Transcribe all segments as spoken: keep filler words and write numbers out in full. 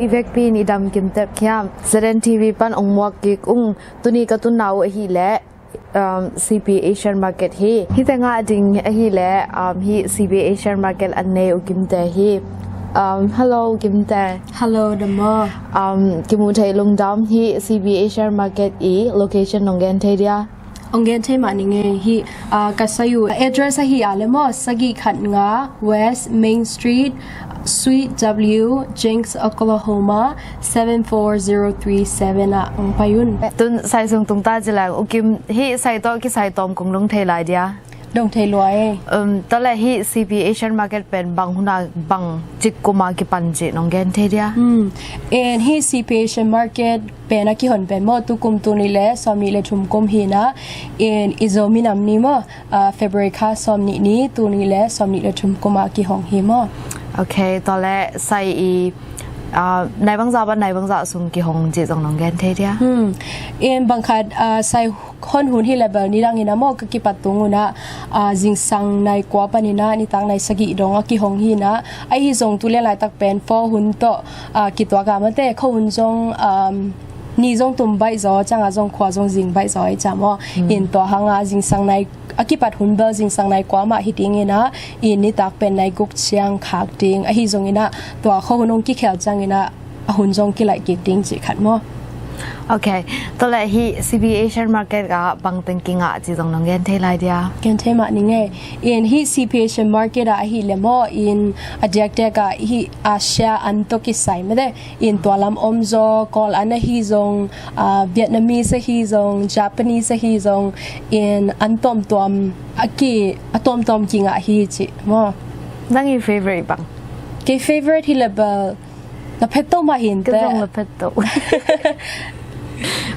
Vekpi in i dam kim tep hiam? Z N T V pan ong muak kik ung. Tuni ka tunna uh ahih leh, um, C P Asian Market hi. Hih tengah ding ahih leh, um, hih C P Asian Market an nei U Kimte hi. Um, hello U Kimte. Hello Damo. Um, kimu thei lungdam. Hih C P Asian Market i location nong gen thei dia? Ong gen thei mah ning ei. Hih, ah, ka sai uh address ahih leh maw, sagih khat nga West Main Street, Suite W, Jenks, Oklahoma, seven four zero three seven ah ong pai un. Tun sai sung tung ta ci leng U Kim, hih sai tawh kisai tawm kong dong thei lai dia? Dong thei lua ei. Um, tua leh hih C P Asian Market pen bang hun a bang cik kum a kipan cih nong gen thei dia? Hmm. En, hih C P Asian Market pen a kihon pen maw, tu kum tul nih leh sawm nih leh thum kum hi-in ah, en, i Zomi Nam Ni maw, ah, February kha sawm nih ni, tul nih leh sawm nih leh thum kum a kihong hi maw. Ok, tua leh sai i, ah, nai bangzah pan nai bangzah sung kihong cih zong nong gen thei dia? Hmm. En, bang khat, ah, sai hon hun hi leh bel nidang in ah maw, ka kipat tung un ah, ah, zingsang nai kua panin ah nitak nai sagih dong a kihong hi-in ah, ahi zong tu lian laitak pen four hun tawh, ah, kituak a, mate, khuahun zong, um, ni zong tum baih zaw, ciang a zong khua zong zing baih zaw ei ciam aw. Hmm. En, tua hang a zingsang nai a kipat hun bel zingsang nai kua mah hi ding in ah, en, nitak pen nai guk ciang khak ding. Ahi zong in ah tua khuahun ong kikhel ciang in ah a hun zong kilaih kik ding cih khat maw. Ok, tua leh hih C P Asian Market ah bang teng kingah cih zong nong gen thei lai dia? Gen thei mah ning ei. En, hih C P Asian Market ah ahih leh maw, en, a diakdiak ah hih Asia an tawh kisai, mate, en, tua lam om zaw, Kawl an ahi zong, ah, Vietnamese ahi zong, Japanese ahi zong, en, an tuamtuam a ki, a tuamtuam kingah hi cih maw. Nang i favorite bang? Kei favorite hi leh bel na phet to mah hi inteh. Ka zong na phet to.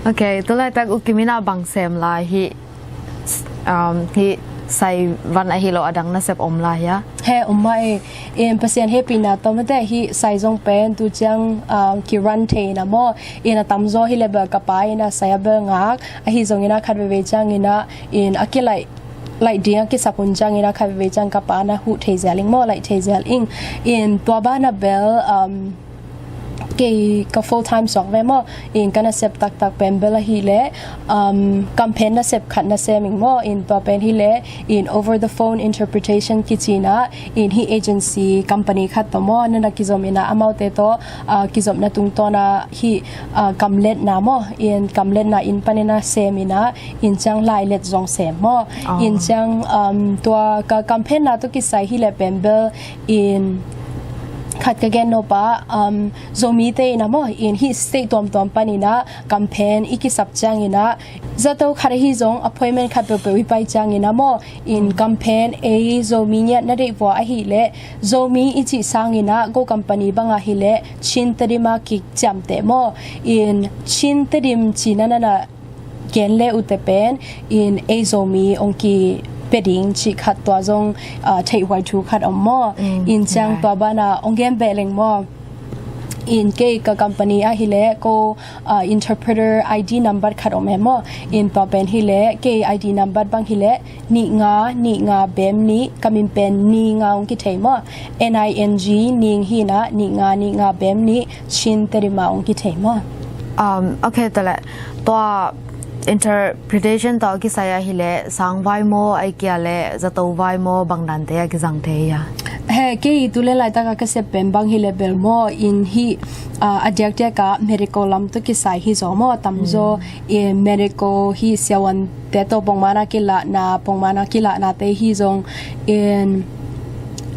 Ok, tu laitak U Kim in ah bang sem lai, hih, um, hih sai van ahi lo a dang nasep om lai hia? He, om mah ei. En, Pasian hehpihna tawh, mate, hih sai zong pen tu ciang, um, ki run thei in ah maw. En, a tamzaw hi leh bel ka pa in ah sai a bel ngak, ahi zong in ah khat veivei ciang in ah, en, a kilaih, laih ding a kisap hun ciang in ah khat veivei ciang ka pa na huh thei zel ing maw, laih thei zel ing. En, tua banah bel, um, kei ka full time suak ve maw, en, ka nasep taktak pen bel ahih leh, um, campaign nasep khat na sem ing maw, en, tua pen hi leh, en, over the phone interpretation kici in ah, en, hih agency company khat tawh maw, na na kizom in ah amaute tawh, ah, kizopna tungtawn ah hih, ah, kamletna maw, en, kamletna inn panin ah sem in ah, en, ciang lailet zong sem maw. Oh. En, ciang, um, tua ka campaign na tawh kisai hi leh pen bel, en, khat ka gen nop ah, um, Zomite in ah maw, en, hih state tuamtuam panin ah campaign i kisap ciang in ah, zato khat ahi zong appointment khat peuhpeuh i pai ciang in ah maw, en, campaign ei Zomi ngiat na deih vua ahih leh, Zomi i cih sang in ah, Go company bang ahih leh Chin Tedim a kiciamteh maw, en, Chin Tedim ci-in ah na na gen le uh teh pen, en, ei Zomi ong kipia ding cih khat, tua zong, ah, theihhuai thu khat om maw. Mm, en, ciang, right, tua banah ong gen beh leng maw. En, kei ka company ahih leh ko, ah, interpreter I D number khat om e maw. En, tua pen hi leh kei I D number bang hi leh nih nga nih nga bem nih, ka min pen Ning a ong kithei maw. N I N G, Ning hi-in ah, nih nga nih nga bem nih, Chin Tedim a ong kithei maw. Um, ok, tua leh tua interpretation tawh kisai ahih leh sangvai maw, ahih kei leh zato vai maw, bang dante a kizang thei hia? He, kei tu lian laitak a ka sep pen bang hi leh bel maw, en, hih, ah, a diakdiak ah medical lam tawh kisai hi zaw maw, a tamzaw, mm, en, medical, hih siavuante tawh pongman a kilahna, pongman a kilahnate hi zong, en,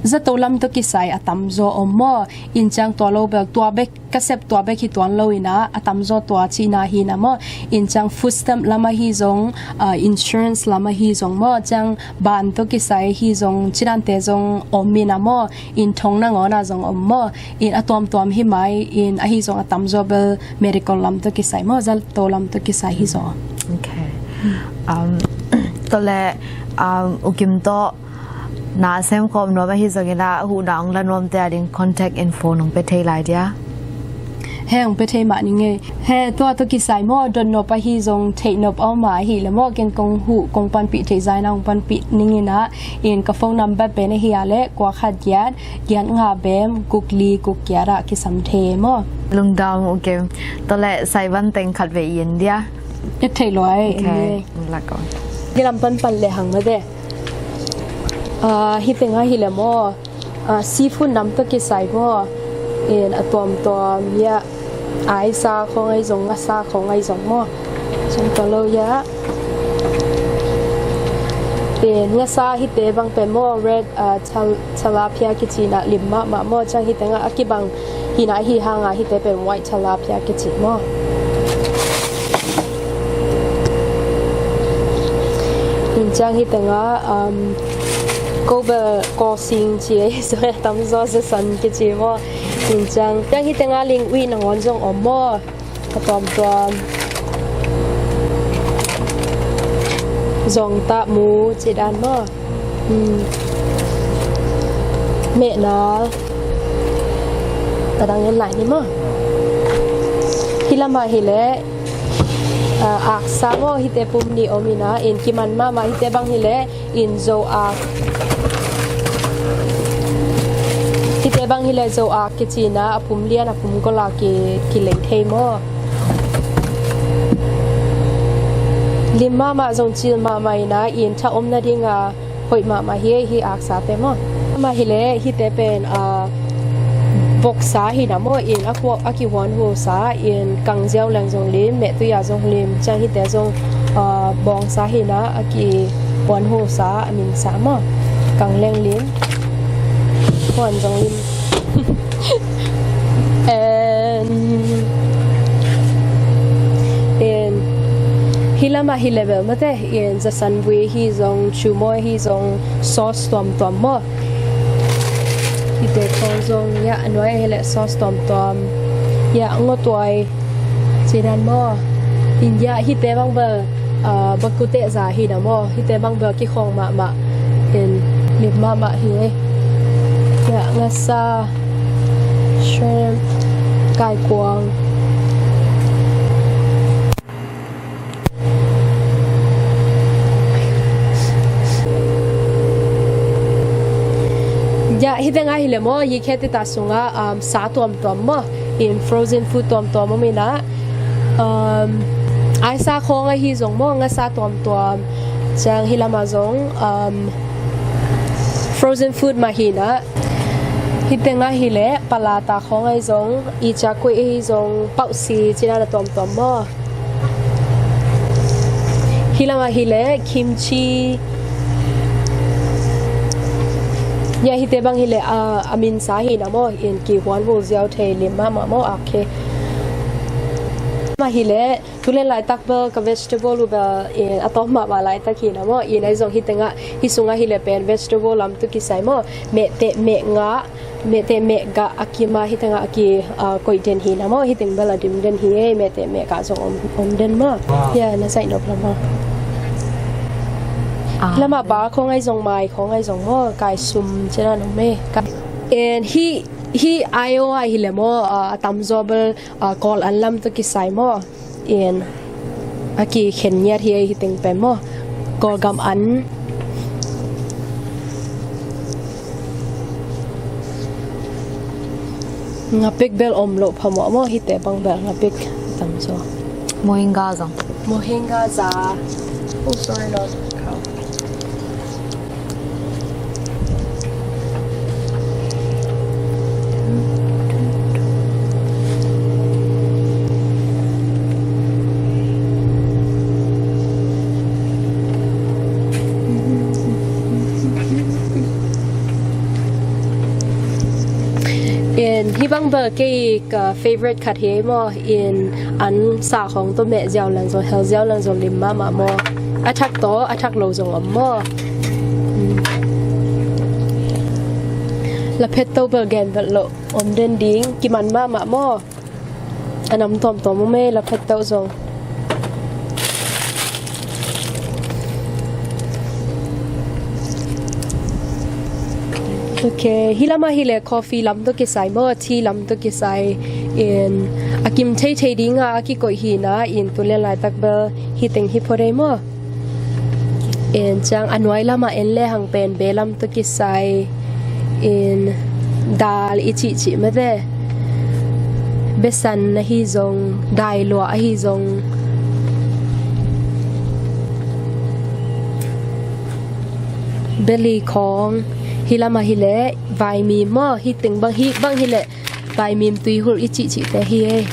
zato lam tawh kisai a tamzaw om maw. En, ciang tua lo bel, tua bek ka sep, tua bek hi tuan lo in ah, a tamzaw tua cihna hi-in ah maw. En, ciang food stamp lam ahi zong, ah, insurance lam ahi zong maw, ciang ban tawh kisai ahi zong, ci dante zong om in ah maw. En, thong nangawn ah zong om maw. En, a tuamtuam hi mai, en, ahi zong a tamzaw bel medical lam tawh kisai maw, zato lam tawh kisai hi zaw. Ok. Um, tua leh, um, U Kim tawh na sem khawm nuam ahi zongin ah, huhna ong la nuamte a ding contact info nong pia thei lai dia? He hong pia thei mah ning ei. He tua tawh kisai maw, dot nop ahi zong theih nop a om a, ahih leh maw ken kong huh, kong panpih theih zah in ah hong panpih ning in ah. In ka phone number pen ahi a leh kua khat giat giat nga bem guk li guk giat ah kisam thei maw. Lungdam, okay. Tua leh saivan teng khat vei i en dia. Et theih lua ei. Okay. Lak on. Hi lam panpan lehang a de. Ah, hi teng ah hi leh maw, ah, seafood nam tawh kisai maw. In a tuamtuam hiah, aisa khawng ahi zong, ngasa khawng ahi zong maw. Zong tua lo hiah. In ngasa hite bang pen maw, red, ah, tal-, tilapia kici in ah lim mahmah maw. Ciang hi teng ah a kibang hi in ah, hi hang ah hite pen white tilapia kici maw. In ciang hi teng ah, um, ko bel ko sing ci ei, so a tamzaw zasan kici maw. In ciang, ciang hi teng ah ling ui nangawn zong om maw. A tuamtuam. Zong tah mu ci dan maw. Hmm. Mehna. A dang en lai ni maw. Hi lam ah hi leh, ah, aksa maw, hite pum nih om in ah, in kiman mahmah, hite bang hi leh in zo ak. Hite bang hi leh zo ak kici in ah, a pum lian a pum gol a ki, kilei thei maw. Lim mahmah zong cil mahmah in ah, in tha om nading a hoih mahmah hi, hi aksate maw. Mah hi leh hite pen, ah, boksa hi in ah maw, in a khuak a kihuan husa, in kang ziau leng zong lim, mehtui a zong lim, ciang hite zong, ah, bawngsa hi in ah a kihuan husa, a minsa maw. Kang leng lim, huan zong lim. And, and hi lam ah hi leh bel mate, in zasan vui hi zong, cu mawi hi zong, sauce tuamtuam maw. Hite khawng zong, ya, a nuai hi leh sauce tuamtuam. Ya, ngawtuai. Ci dan maw. In ya, hite bang bel, ah, bakute za hi in ah maw. Hite bang bel kikhawng mahmah. In lim mahmah hi. Ya, ngasa, shrimp, kaikuang. Ya, hi teng ah hi leh maw, hi khe tita sung ah, um, sa tuamtuam maw, in frozen food tuamtuam om in ah, um, aisa khawng ahi zong maw, ngasa tuamtuam, ciang hi lam ah zong, um, frozen food mah hi in ah, hi teng ah hi leh palata khawng ahi zong, i cakui ahi zong, pauhsi ci dan a tuamtuam maw. Hi lam ah hi leh kimchi. Ya, hite bang hi leh, ah, a minsa hi in ah maw, in kihuan hul ziau thei, lim mahmah maw, okay. Mah hi leh, tu leh laitak bel ka vegetable uh bel, in a tawm mahmah laitak hi in ah maw, in ahi zong hi teng ah, hi sung ah hi leh pen vegetable lam tawh kisai maw, mehteh mehgah, mehteh mehgah a kim ah, hi teng ah a ki, ah, koih den hi in ah maw, hi teng bel a dim den hi ei, mehteh mehgah zong om, om den maw. Ya, na zaih nop lam ah. Ah. Lam ah ba khawng ahi zong, mai khawng ahi zong maw, kaisum ci dan om ei. And hi, hi Iowa hi leh maw, ah, a tamzaw bel, ah, Kawl an lam tawh kisai maw. In a kikhen ngiat hi ei, hi teng pen maw. Kawlgam an. Ngapik bel om loh phamawh maw, hite bang bel ngapik tam zaw. Mohinga zong. Mohinga za. Oh, sorry, Lord. In, hi bang bel kei ka favorite khat hi maw. In, an sa khawng tawh meh ziau leng zong, hel ziau leng zong lim mahmah maw. A thak tawh, a thak lo zong om maw. Laphet to bel gen bel lo om den ding, kiman mahmah maw. A nam tuamtuam om ei, laphet to zong. Ok, hi lamah hi leh coffee lam tawh kisai maw, tea lam tawh kisai. In, Kim theithei dinga a kikoih hi na, in tu lian laitak bel hi teng hi phot ei maw. In ciang a nuai lamah en le hang pen belam tawh kisai in dal i cihcih mate, besan ahi zong, dailuah ahi zong, beli khawng, hi lamah hi leh vaimim maw, hi teng bang, hi bang hi leh vaimim tuihulh i cihcihte hi ei.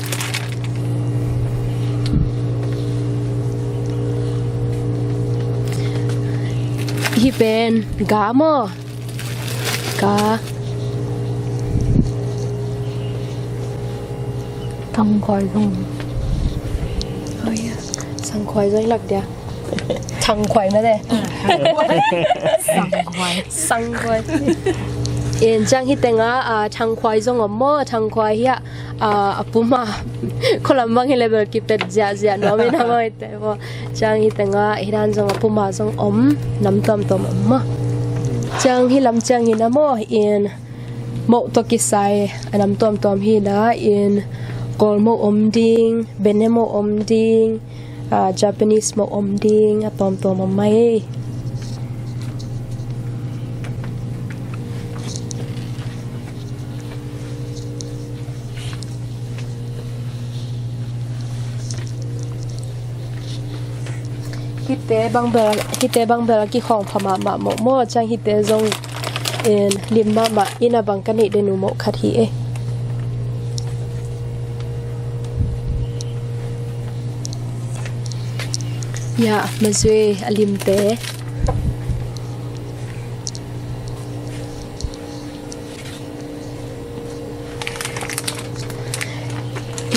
Hi pen ga maw? Ga. Sangkhuai zong. Oh, yeah. Sangkhuai zong i lak dia. Thangkhuai mate. Sangkhuai. Sangkhuai. In ciang hi tengah, ah, thangkhuai zong om maw, thangkhuai hi a, ah, a puma. Khualam bang hi leh bel kipet ziahziah nuam in a maw hi te maw. Ciang hi tengah hi dan zong a puma zong om, nam tuamtuam om maw. Ciang hi lam ciangin a maw in moh tawh kisai a nam tuamtuam hi na, in Kawl moh om ding, Bene moh om ding, ah, Japanese moh om ding, a tuamtuam om mai. Hihte bang bel, hihte bang bel a kikhawng pha mahmah mawh maw, ciang hihte zong in lim mahmah in a bang ka neih den uh mawh khat hi e. Ya, mazui a limte.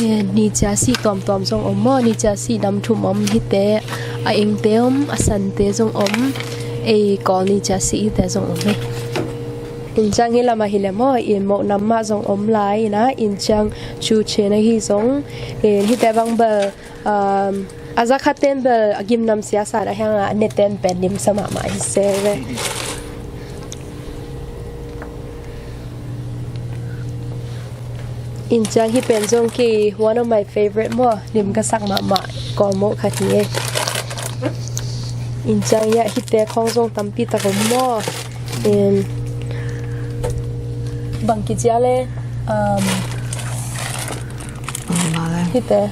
Eh, ni ciasih tuamtuam zong om maw, ni ciasih nam thum om hihte, a engte om, a sante zong om, ei Kawl ni ciasih hihte zong om e. In ciang hi lamah hi leh maw, in moh nam mah zong om lai in a, in ciang chu chen ahi zong, in hihte bang bel, um, a za khat ten bel a gimnam sia san a hiang a, a ne ten pen limsa mahmah hi se ve. In ciang hi pen zong ki one of my favorite maw, lim ka sak mahmah Kawl moh khat hi e. In ciang ya hihte khawng zong tampi tak om maw. In bang kici a le, um, hihte.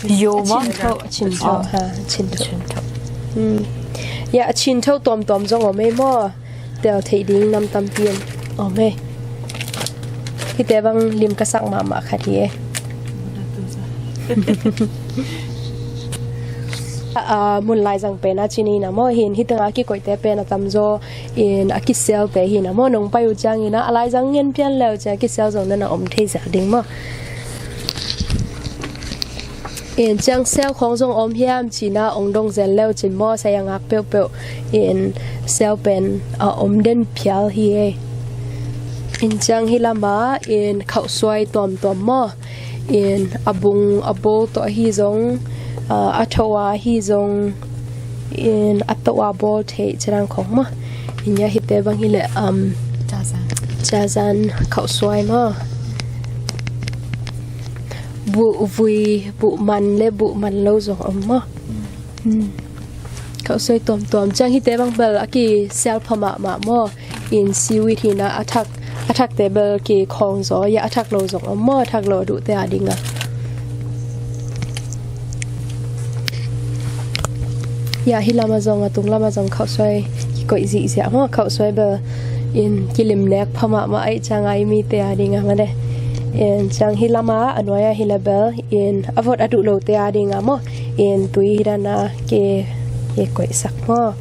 Yo maw? A chin tho, a chin tho, ha, a chin tho. Hmm. Ya, a chin tho tuamtuam zong om e maw. Tel theih ding nam tampi om e. Hihte bang lim ka sak mahmah khat hi e. Ah, mun laizang pen a cin in a maw, hin hih tengah kikoihte pen a tamzaw in a kiselte hi in a maw, nong pai uh ciangin a, a laizang ngen pian leu ciang a kisel zong na na om thei zel ding maw. In ciang sel khawng zong om hiam ci in a ong dong zel leu cin maw, sai a ngak peuhpeuh in sel pen a om den phial hi e. In ciang hi lamah in khauhsuai tuamtuam maw, in a bung a bawl tawh ahi zong, a, a thoh a ahi zong, in a toh a bawl theih cidang khawng maw. In ya hihte bang hi leh, um, cazan, cazan khauhsuai maw. Buh vui, buh man le buh man lo zong om maw. Hmm. Khauhsuai tuamtuam. Ciang hihte bang bel a kisel pha mahmah maw. In seaweed hi in a, a thak, a thakte bel kikhawng zaw, ya a thak lo zong om maw, a thak lo a duhte a ding a. Ya hih lamah zong, a tung lamah zong khauhsuai kikoih zihziah maw, khauhsuai bel in kilim nek pha mahmah ahih ciang a i mite a ding a mate. In ciang hih lamah a nuai ah hi leh bel in a vot a duh lote a ding a maw, in tui hi dan a ki, kikoihsak maw.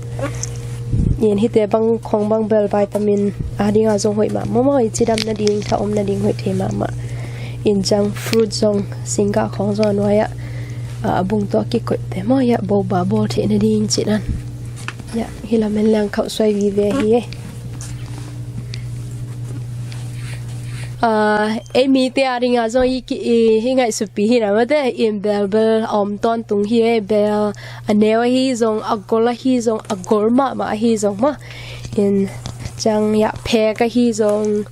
In hihte bang khawng bang bel vitamin a ding a zong hoih mahmah maw, i cidam nading, tha om nading hoih thei mahmah. In ciang fruit zong, singgah khawng zong a nuai ah, a, a bung tawh a kikoihte maw, ya boba bawl theih nading ci dan. Ya, hih lam en leng khauhsuai vive hi e. Ah, ei mite a ding a zong i ki, i, hi ngaihsutpih hi in a mate, in bel bel a om tawntung hi e, bel a neu ahi zong, a gol ahi zong, a gol mahmah ahi zong maw. In ciang ya phek ahi zong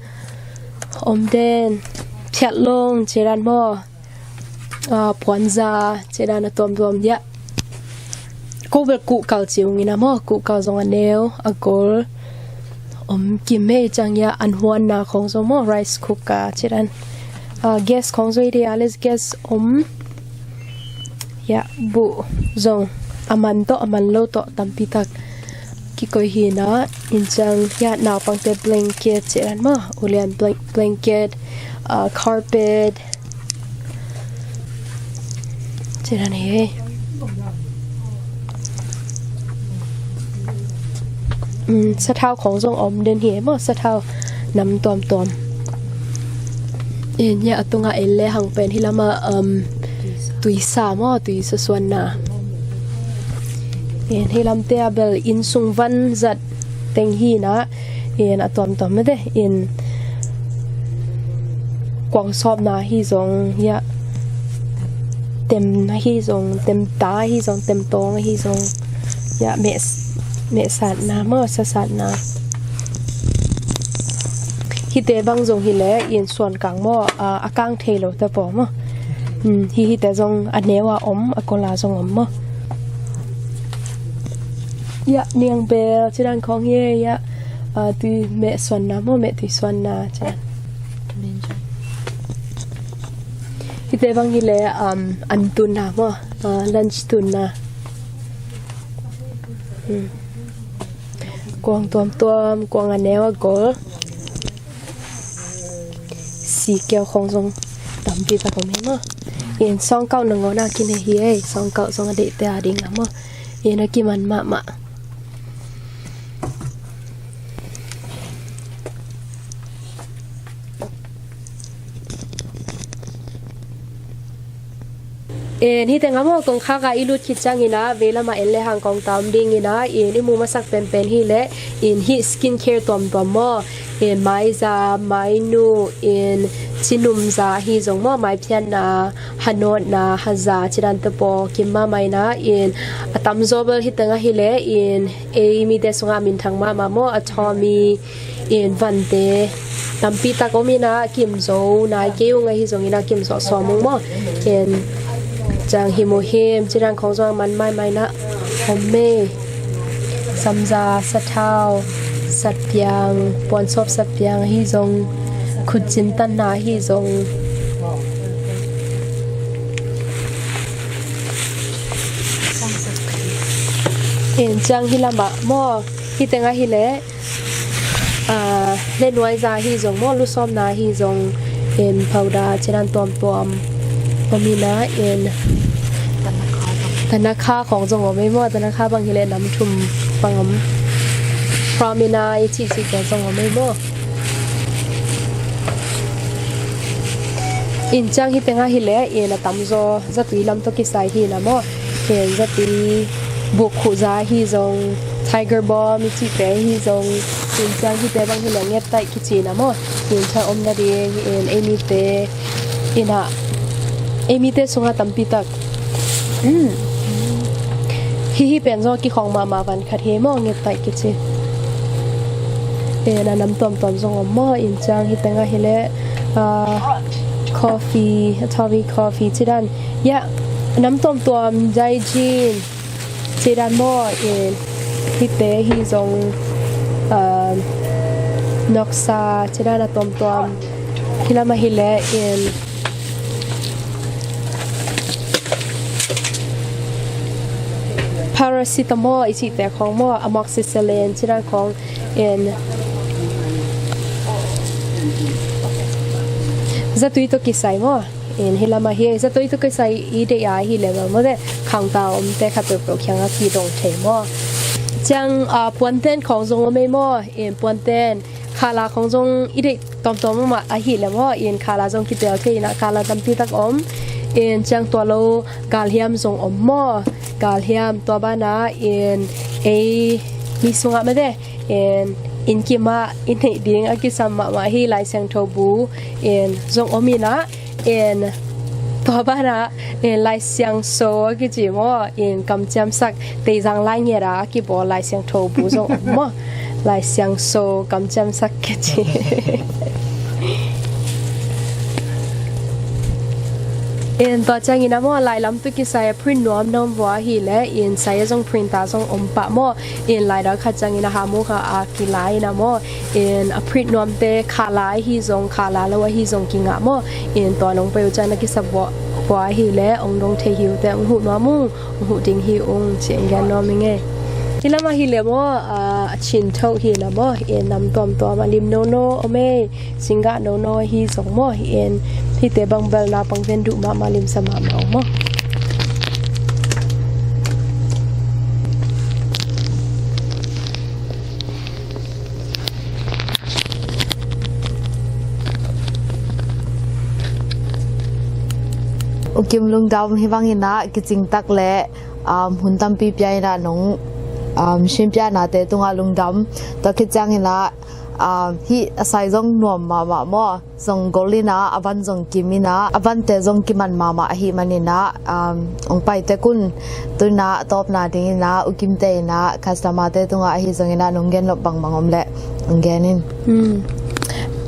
om den, Thiat long cidan maw, ah, puanza cidan a tuamtuam diah. Ko bel kuhkal ci ung ina maw, kuhkal zong a neu a gol om kim hei ciang ia an huanna khong zong maw, rice cooker cidan. Ah, gas khong zong i dia les gas om. Ia buh zong a man tawh a man lo tawh tampi tak kikoi hi na, in ciang ia naupangte blanket cidan maw, ulian blan-, blanket, ah, carpet cidan hi. Um, sathau khong zong om den hi maw, sathau nam tuamtuam. In ia a tungah en le hang pen hi lama, um, tuisa maw, tuisa suanna. In hi lamte a bel inn sung van zat teng hi na, in a tuamtuam mete, in kuang sawpna hi zong, ia tem na hi zong, tem ta hi zong, tem tawng hi zong, ia meh, meh satna maw, sa satna. Hite bang zong hi le in suan kang maw, a, a kang thei lo te paw maw. Hmm, hi hite zong a neu a om, a kola zong om maw. Ia niang bel cidan khong hi ia, a, tui meh suanna maw, meh tui suanna cidan. Hite bang hi le, um, an tunna maw, uh, lunch tunna. Hmm. Kuang tuamtuam, kuang a neu a gol. Si kiau khong zong tampi tak om hi maw. In sawngkauh na ngawna kin he hi ei, sawngkauh zong a deihte a ding a maw. In a kiman mahmah. In hite nga maw kongkhak a i lut khit ciang ina vei lama en le hang kong tam ding ina, in i mu masak penpen hi le, in hi skin care tuamtuam maw, in maiza, mainu, in cinumza hi zong maw, maiphianna, hanawtna, haza cidan te paw kim mahmah ina, in a tamzaw bel hite nga hi le, in ei mite sungah minthang mahmah maw, a Tommy, in vante tampi tak om ina, kim zo nai kei ung ahi zong ina, kim zo sawm ung maw. In ciang hi muhim cidan khong zong a man maimai na om mei. Samza, sathau, satpiang, puansawp satpiang ahi zong, khutcin tanna ahi zong. In ciang hi lamah maw, hite nga hi le, ah, le nuaiza hi zong maw, lusawmna hi zong, in powder cidan tuamtuam om ina, in tanakha khong zong om ei maw, tanakha bang hi le nam thum bang om. From ina i cihcih khong zong om ei maw. In ciang hite nga hi le, in a tamzaw zatui lam tawh kisai hi na maw. Ken zatui buk khuhza hi zong, Tiger Balm i cihte hi zong, in ciang hite bang hi le ngettaih kici na maw. In ciang om nading, in ei mite, ina, ei mite sungah tampi tak. Mm. Hi hi pen zong a kikhong mahmah van khat hi maw, ngettaih kici. In a nam tuamtuam zong om maw, in ciang hite nga hi le, ah, coffee, Atomy coffee cidan. Ia, nam tuamtuam, Daijin cidan maw, in hite hi zong, ah, Noxa cidan a tuamtuam. Hi lama hi le, in paracetamol i cihte khong maw, amoxicillin cidan khong, in zatui tawh kisai maw. In hi lama hi zatui tawh kisai i deih a hi le bel maw te, khangta omte khat peuhpeuh kiangah kidong thei maw. Ciang, ah, puanten khong zong om ei maw, in puanten khala khong zong i deih tuamtuam mahmah ahi le maw, in khala zong kitel thei ina, khala tampi tak om. In ciang tua lo galhiam zong om maw, galhiam, tua bana in ei mi sungah mete, in, in kimah i neih ding a kisam mahmah hi Lai Siangtho bu, in zong om ina, in tua bana, in Lai Siangso a kici maw, in kamciamsak, Teizang lai ngiat a kibawl Lai Siangtho bu zong om maw. Lai Siangso kamciamsak kici. In tua ciangin a maw, lailam tu kisai a print nuam nuam vua hi le, in sai a zong printer zong om pah maw. In laidal khat ciangin a hamu kha a kilai in a maw. In a print nuamte khala ahi zong, khala lo ahi zong kingah maw. In tua nong pai uh ciang na kisa vua, vua hi le, ong dong thei hi uh te, ong huh nuam ung, ong huh ding hi ung, ci ong gen nuam ing e. Hi lam ahi le maw, a, a chin tho hi na maw, in nam tuamtuam a lim nono om e. Singgah nono ahi zong maw, hi en hite bang bel naupang ven duh mahmah, limsa mahmah ong maw. U Kim lungdam, hi bangin ah kicing tak le, um, hun tampi pia in ah nong, um, sim pianate tungah lungdam. Tua khit ciangin ah, um, hih a sai zong nuam mahmah maw. Zong gol in ah, a van zong kim in ah, a vante zong kiman mahmah ahih manin ah, um, ong pai tek un. Tu in ah a tawpna dingin ah, U Kimte in ah, customer-te tungah ahi zongin ah, nong gen nop bangbang om leh ong gen in. Hmm.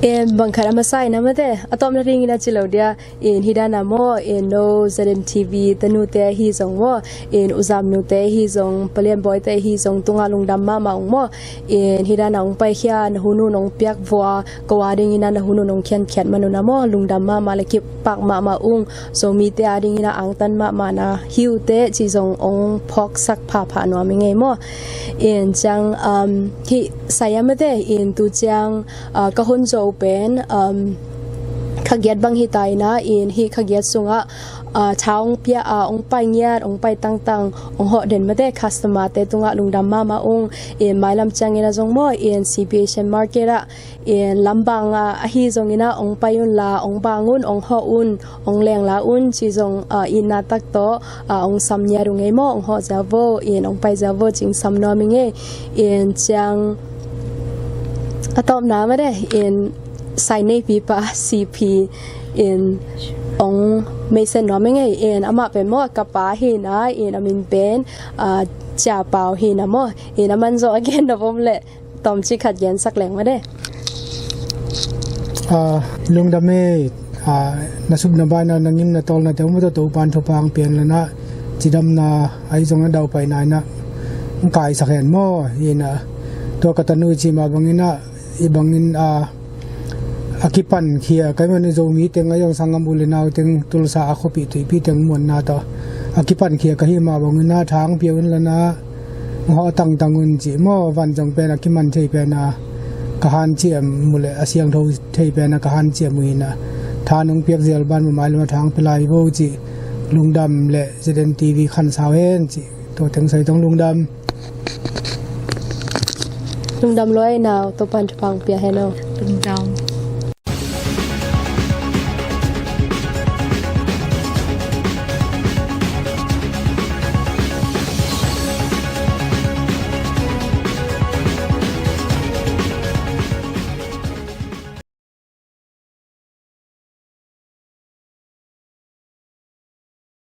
Em, bang khat a masa in ah mate, a tawpna dingin ah ci lo dia, in hi dan a maw, in no Z N T V tanute ahi zong maw, in U Zam nute ahi zong, Pa Lian Bawite ahi zong, tungah lungdam mahmah ung maw. In hi dan a ong paikhia, na hun un ong piak vua, ko a dingin ah na hun un ong khiankhiat man un ah maw, lungdam mahmah le kipak mahmah ung. Zomite a dingin ah angtan mahmah na hi uh teh, ci zong ong phawksak phapha nuam ing e maw. In ciang, um, hih sai a mate, in tu ciang, uh, ka hun zo pen, um, kha giat bang hi ta in ah, in hih kha giat sungah, uh, tha ong pia a, ong pai ngiat, ong pai tangtang, ong hawh den mate, customer-te tungah lungdam mahmah ung. In mailam ciangin ah zong maw, in C P Asian Market ah, in lambang ah ahi zongin ah ong pai un la, ong bang un, ong hawh un, ong lengla un, ci zong, ah, itna tak tawh, ah, ong sam ngiat ung e maw, ong hawh ziau vo, in ong pai ziau vo, ci ong sam nuam ing e. In ciang a tawpna mate, in sai neipi pa C P in ong meisen nuam ing e. In amah pen maw, ka pa hi na, in a min pen, ah, Cia Pau hi na maw. In a man zaw a gen nop om leh tawmcik khat gensak leng mate. Ah, lungdam e, ah, na sup na bai na, na ngim na tawl na te, um, Topa'n thupha ong pia in la na, cidamna ahi zong na daupai na in ah ong kaisak hen maw. In ah tua ka tanu i ci mah bangin ah, i bangin, ah, a kipankhia, ka hih manin Zomi teng, a zong sanggam u le nau teng, Tulsa a khuapi tuipi teng muanna tawh a kipankhia ka hih mah bangin ah, tha ong pia un la na, ong hawh tangtang un, ci maw. Van zong pen a kiman thei pen a ka hanciam uh le, a siangtho thei pen a ka hanciam uh hi na, tha nong piak zial ban mu mai lam ah tha ong pia lai vo, ci. Lungdam le Z N T V khansau hen, ci. Tua teng sai tong lungdam. Lungdam lua e nau, Topa'n thupha ong pia hen o. Lungdam.